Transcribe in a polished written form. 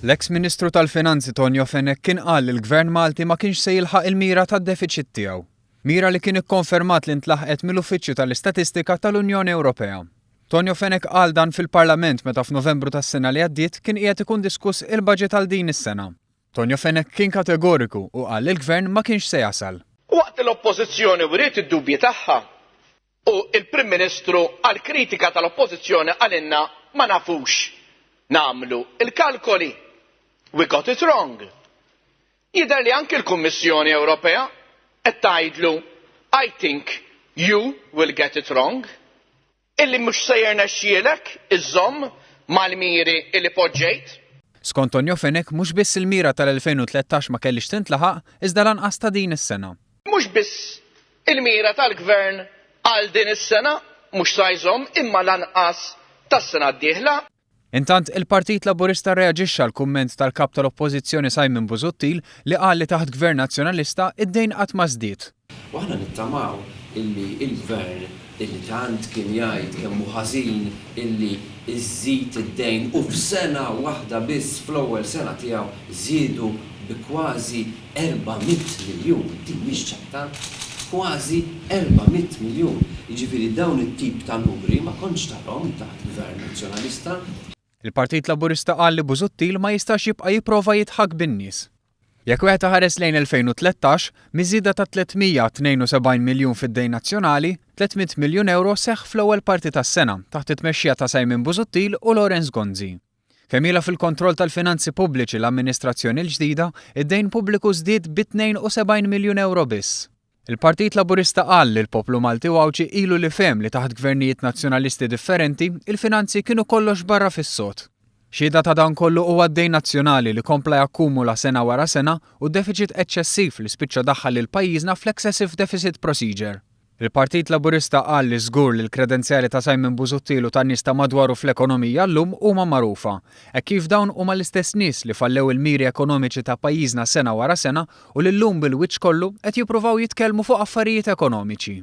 L-eks Ministru tal-Finanzi Tonio Fenech kien qal li l-Gvern Malti ma kienx se jilħaq il-mira tad-defiċit tiegħu. Mira li kien ikkonfermat li ntlaħqet mill-Uffiċċju tal-Istatistika tal-Unjoni Ewropea. Tonio Fenech qal dan fil-Parlament meta f'Novembru tas-sena li għaddiet kien qiegħed ikun diskuss il-budget għal din is-sena. Tonio Fenech kien kategoriku u qal li l-Gvern ma kienx se jasal. Waqt li l-Oppożizzjoni wriet id-dubji tagħha u l-Prim Ministru għall-kritika tal-Oppożizzjoni qalilna ma nafux nagħmlu l-kalkoli, we got it wrong. Jidher li anki l-Kummissjoni Ewropea qed tgħidlu I think you will get it wrong. Illi mhux se jirnexxielek iżżomm mal-miri illi poġġejt. Skont Tonio Fenech, mhux biss il-mira tal-2013 ma kellhiex tintlaħaq, iżda lanqas ta' din is-sena. Mhux biss il-mira tal-Gvern għal din is-sena mhux sa jżomm imma lanqas tas-sena d-dieħla. Intant, il-Partit Laburista rreaġixxa għall-kumment tal-Kap tal-Oppożizzjoni Simon Busuttil li qal li taħt Gvern Nazzjonalista id-dejn qatt ma żdied. U aħna nittamaw illi l-Gvern illi tant kien jgħid kemm hu ħażin illi żżid id-dejn u f'sena waħda biss fl-ewwel sena tiegħu żiedu bi kważi 400 miljun, din mhix ċajta, kważi 400 miljun. Jiġifieri dawn it-tip ta' numri ma kontx tarhom taħt Gvern Nazzjonalista. Il-Partit Laburista qal li Busuttil ma jistax jibqa' jipprova jidħak bin-nies. Jekk wieħed iħares lejn 2013, miż-żieda ta' 372 miljun fid-dejn nazzjonali, 300 miljun ewro seħħ fl-ewwel parti tas-sena taħt it-tmexxija ta' Simon Busuttil u Lawrence Gonzi. Kemm ilha fil-kontroll tal-finanzi pubbliċi l-amministrazzjoni l-ġdida, id-dejn pubbliku żdied bi 72 miljun ewro biss. Il-Partit Laburista qal li l-poplu Malti u Għawdxi ilu li fehem li taħt gvernijiet Nazzjonalisti differenti, il-finanzi kienu kollox barra fis-sod. Xhieda ta' dan kollu huwa d-dejn nazzjonali li kompla jakkumula sena wara sena u d-defiċit eċċessiv li spiċċa daħħal lil pajjiżna fl-Excessive Deficit Procedure. Il-Partit Laburista qal li żgur li l-kredenzjali ta' Simon Busuttil u tan-nies ta' madwaru fl-ekonomija llum huma magħrufa, hekk kif dawn huma l-istess nies li fallew il-miri ekonomiċi ta' pajjiżna sena wara sena u li llum bil-wiċċ kollu qed jippruvaw jitkellmu fuq affarijiet ekonomiċi.